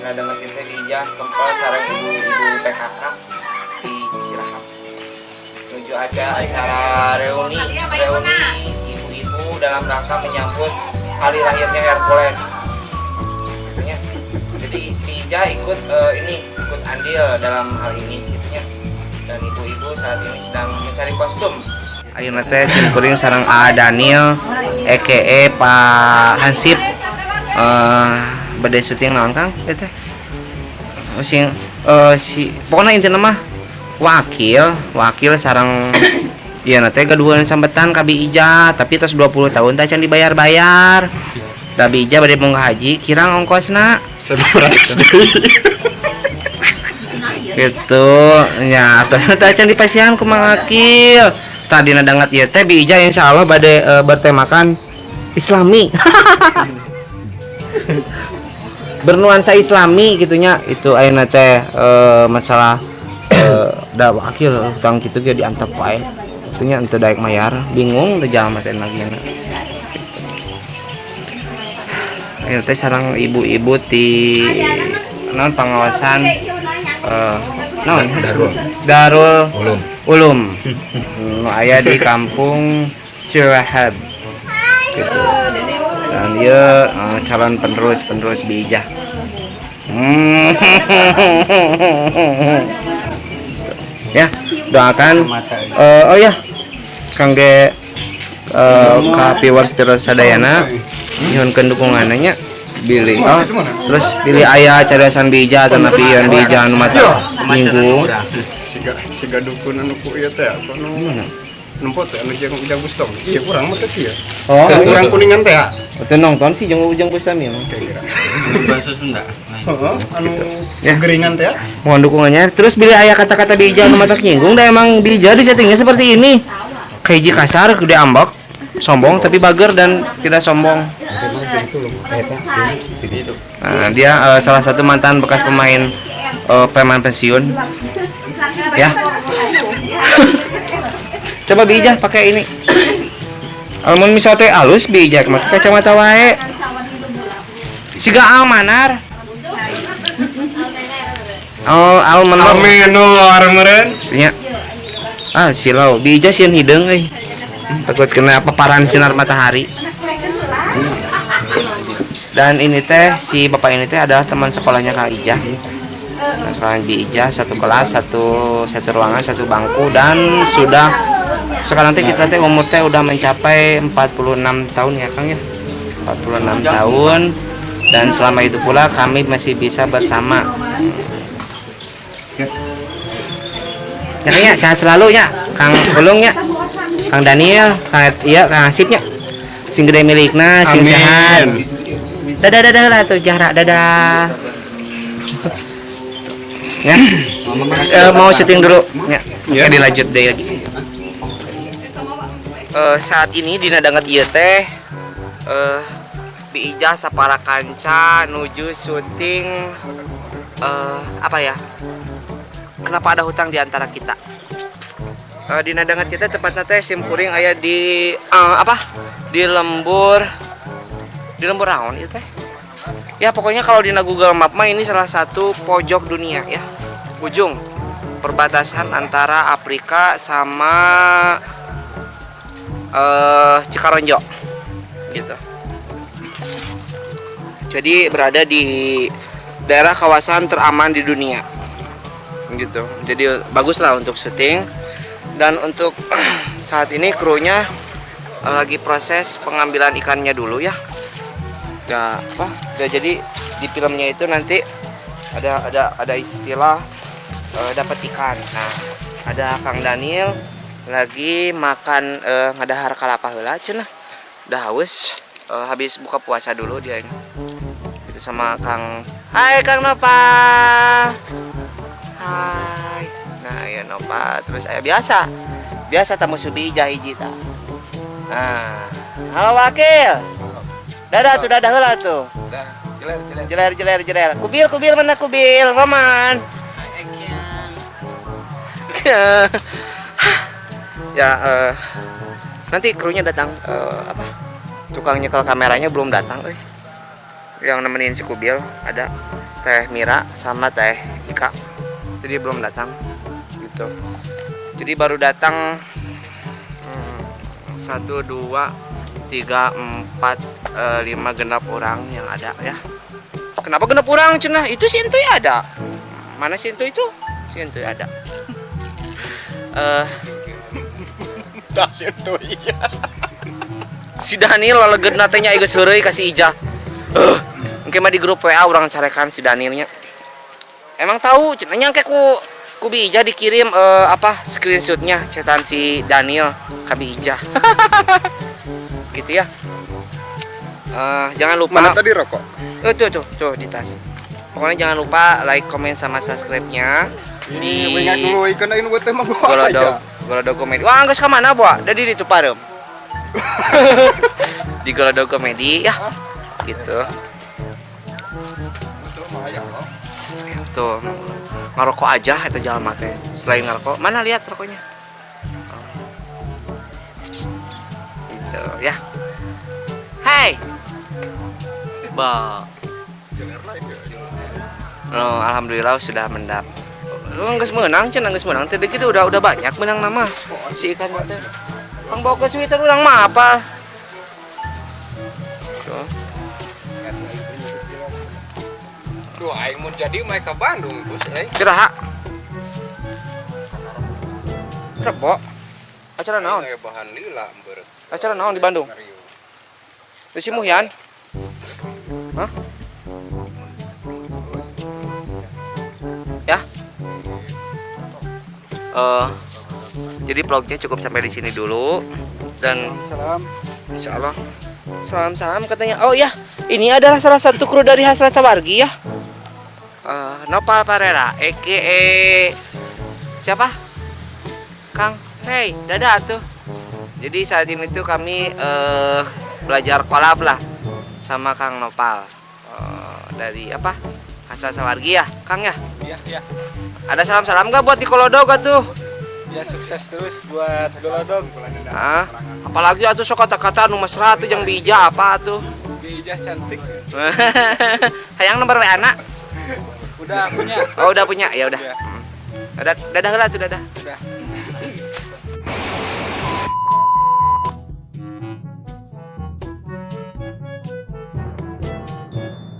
Dina danget teh Bi Ijah kempel sareng ibu-ibu PKK di Cirahap. Menuju aja acara reuni reuni ibu-ibu dalam rangka menyambut hari lahirnya Hercules. Gitu nya. Jadi Bi Ijah ikut ini, ikut andil dalam hal ini gitu nya. Dan ibu-ibu saat ini sedang mencari kostum. Ayeuna teh simkuring sareng A Daniel EKE Pak Hansip, bade syuting naon, Kang, ieu teh? Oh, sing si pokoknya intinya mah wakil wakil sareng ieu teh gaduhan sambetan ka Bi Ijah, tapi tos 20 tahun teh can dibayar-bayar. Da Bi Ijah bade munggah haji, kirang ongkosna. 100 deui. Gitu nya, artosna teh can dipasihan ku Mang Akil. Tadi danget ieu teh Bi Ijah insyaallah bade bertemakan Islami, bernuansa Islami gitunya. Itu ayeuna teh masalah da wakil hutang kitu ge diantep wae itunya, ente daek mayar, bingung teh jalma teh nagihna. Ayeuna teh sareng ibu-ibu di naon, pengawasan naon, Darul. Darul Ulum. Ulum nu aya di kampung Cirahab gitu. Dan dia calon penerus penerus Bi Ijah. Ya, doakan oh ya, kangge ka viewers viewers sadayana, nyuhunkeun dukunganna nya. Bilih, oh, terus bilih aya cariosan Bi Ijah atau napi ieu Bi Ijah anu mata nyinggung. Siga siga dukun anu ku ieu teh, apa nu nempo teh, anu jeung Ujang Bustam. Iya, urang mah teh ieu. Oh, Urang Kuningan teh ya. Itu nonton sih jeung Ujang Bustami emang. Kira-kira. Bahasa Sunda. Heeh, anu Ya. geringan teh ya. Mohon dukungannya. Terus bilih aya kata-kata Bi Ijah anu mata nyinggung, dah emang Bi Ijah di settingnya seperti ini. Kahiji kasar, gede ambek, sombong tapi bager dan tidak sombong. Nah, dia salah satu mantan bekas pemain preman pensiun. Ya. Coba Bi Ijah pakai ini. Lamun misal teh alus Bi Ijah make kacamata wae. Siga Almanar. Oh, Almanar. Almenor meureun. Nya. Ah, silau. Bi Ijah sieun hideung euy. Takut kena paparan sinar matahari. Dan ini teh si bapak ini teh adalah teman sekolahnya Kak Ijah. Teman sekolah Bi Ijah, satu kelas, satu satu ruangan, satu bangku, dan sudah sekarang teh kita teh umur teh udah mencapai 46 tahun ya, Kang, ya. 46 tahun dan selama itu pula kami masih bisa bersama. Ya, Kang, ya, sehat selalu ya, Kang Ulung ya, Kang Daniel, Kang, iya, Kang Asip ya. Sing gede milikna, sing Amin. Sehat. Dadah, dadah lah tuh Jahra, dadah. Ya. Mau syuting dulu ya. Ya. Oke, dilanjut deh lagi. Saat ini dina danget ieu teh Bi Ijah sapara kanca nuju syuting apa ya? Kenapa ada hutang di antara kita? Dina danget kita tepatnya teh sim kuring aya di apa? Di lembur naon itu teh? Ya, pokoknya kalau di Google Map mah ini salah satu pojok dunia ya. Ujung perbatasan antara Afrika sama Cikaronjo gitu. Jadi berada di daerah kawasan teraman di dunia gitu. Jadi bagus lah untuk syuting, dan untuk saat ini krunya lagi proses pengambilan ikannya dulu ya. Ya apa? Ya, jadi di filmnya itu nanti ada istilah dapat ikan. Nah, ada Kang Daniel lagi makan, ngadahar kalapa heula cenah. Udah haus, habis buka puasa dulu dia ini. Itu sama Kang. Hai, Kang Nova. Hai. Nah, ya Nova, terus saya biasa. Biasa tamu Subi Ijah hiji tah. Nah, halo Wakil. Dadah tuh, dadah heula tuh. Udah, jeler, jeler. Jeler, jeler, jeler. Kubil, kubil, mana kubil? Roman. Ya, nanti krunya datang, apa? Tukang nyekel kameranya belum datang euy. Yang nemenin si Kubil ada Teh Mira sama Teh Ika. Jadi belum datang gitu. Jadi baru datang satu, dua, tiga, empat, lima, genap orang yang ada ya. Kenapa genap orang cenah? Itu si Entuy ada. Mana si Entuy itu? Si Entuy ada. Tah si Entuy iya. Si Daniel lalegeudna teh nya geus heureuy ka si Ijah. Engke mah di grup WA urang carekan si Danielnya. Emang tahu cenah nya engke ku Bi Ijah dikirim apa screenshotnya chatan si Daniel ka Bi Ijah. Gitu ya. Jangan lupa. Mana tadi rokok? Tuh tuh tuh di tas. Pokoknya jangan lupa like, comment sama subscribe-nya di Ingat dulu ikan aing nu teh mah gua. Golodog Golodog Komedi. Wah, geus ka mana, Boa? Da di ditu pareum. Di Golodog Komedi ya. Gitu. Tuh, ngerokok aja eta jalma teh. Selain ngerokok, mana lihat rokoknya? Oh. Gitu ya. Hai. Ba. Oh, alhamdulillah sudah mendap. Oh, geus meunang cenah, geus meunang teh kitu udah banyak menang nama si ikan teh. Pang bawa ke sweater urang mah apa? Tuh. Duh, aing mun jadi mah ka Bandung terus euy. Kiraha. Rebo. Acara naon? Aya bahan lila ber. Acara naon di Bandung? Di si Muhyan? Hah? Ya. Jadi vlognya cukup sampai di sini dulu dan Salam. Insya Allah. Salam-salam katanya. Oh ya, ini adalah salah satu kru dari Hasrat Sawargi ya. Nopal Parera, aka siapa? Kang. Hey, dadah tuh. Jadi saat ini tuh kami belajar kolab lah sama Kang Nopal. Dari apa? Hasrat Sawargi ya, Kang ya. Iya, iya. Ada salam-salam nggak buat di Kolodog tuh? Ya sukses terus buat Golodog. Ah, apalagi atuh sok kata-kata anu mesra tuh yang bija apa tuh? Ijah cantik. Hayang nomor WA anak? Udah punya. Oh, udah punya. Ya udah. Iya. Dadah, dadah lah tuh dadah. Udah.